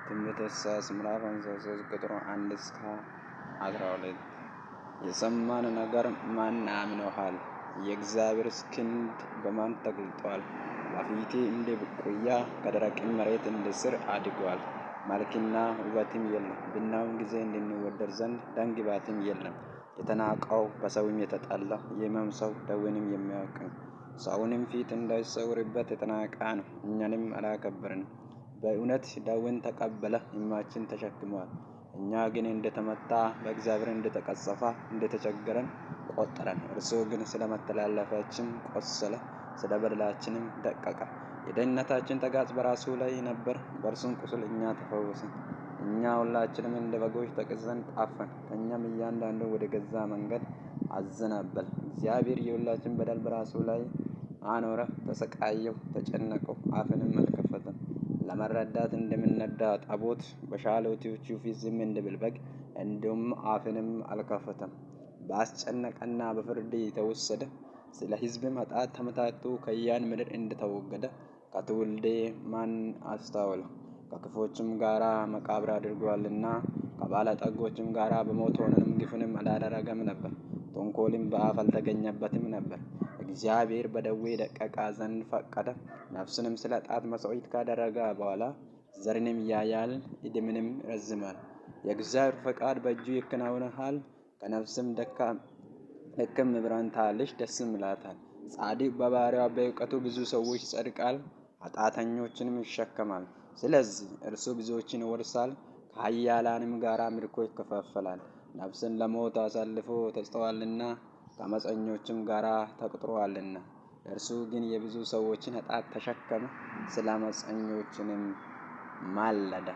ትንቢተ ኢሳይያስ ምዕራፍ 53 ቁጥር 1 እስከ 12። የሰማን ነገር ማን አምኖሃል? የእግዚአብሔርስ ክንድ በማን ተገልጦአል? በፊቴ እንደ ቡቃያ፣ ከደረቅም መሬት እንደ ሥር አድጎአል። መልክና ውበትም የለም፣ ብናየውም ጊዜ እንወደድ ዘንድ ደም ግባትም የለም። የተናቀው፣ በሰውም የተጠላ፣ የሕመም ሰው፣ ደዌንም የሚያውቅ ነው። ሰውንም ፊት እንዳይሰወርበት የተናቀ ነው፣ እኛንም አላከበረንም። በእውነት ደዌን ተቀበለ፣ ሕመማችንን ተሸክሞአል። እኛ ግን እንደተመታ፣ በእግዚአብሔር እንደተቀሰፈ፣ እንደተቸገረም ቆጠርን። እርሱ ግን ስለ መተላለፋችን ቆሰለ፣ ስለ በደላችንም ደቀቀ። የደህንነታችን ተግሣጽ በራሱ ላይ ነበር፣ በእርሱም ቁስል እኛ ተፈወስን። እኛ ሁላችንም እንደ በጎች ተቅዘን ጠፋን፣ ከእኛም እያንዳንዱ ወደ ገዛ መንገድ አዘነበለ። እግዚአብሔር የሁላችንን በደል በራሱ ላይ አኖረ። ተሰቃየው፣ ተጨነቀው፣ አፍንም አልከፈተም። ለመረዳት እንደሚነዳ ጠቦት፣ በሻላቲዎቹ ፊት ዝም እንደሚል በግ እንዲሁም አፍንም አልከፈተም። በአስጨነቀና በፍርድ ተወሰደ፣ ስለ ሕዝብም ኃጢአት ተመትቶ ከሕያዋን ምድር እንደተወገደ ከትውልድ ማን አስተዋለ? ከክፉዎችም ጋር መቃብር አድርጎአልና፣ ከባለጠጎችም ጋር በሞት ሆነንም ግፍንም አላደረገም ነበር፣ ተንኰልም በአፉ አልተገኘበትም ነበር። እግዚአብሔር በደዌ ይደቅቅ ዘንድ ፈቀደ። ነፍሱንም ስለ ኃጢአት መሥዋዕት ካደረገ በኋላ ዘርንም ያያል፣ ዕድሜንም ይረዝማል። የእግዚአብሔር ፈቃድ በእጁ ይከናወናል። ከነፍስም ድካም ብርሃን ታያለች፣ ደስም ይላታል። ጻድቅ በባሪያው በእውቀቱ ብዙ ሰዎች ይጸድቃል፣ ኃጢአተኞችንም ይሸከማል። ስለዚህ እርሱ ብዙዎችን ይወርሳል፣ ከኃያላንም ጋር ምርኮ ይከፋፈላል። ነፍስን ለሞት አሳልፎ ሰጥቶአልና፣ ከዓመፀኞችም ጋር ተቈጥሮአልና። እርሱ ግን የብዙ ሰዎችን ኃጢአት ተሸከመ፣ ስለ ዓመፀኞችንም ማለደ።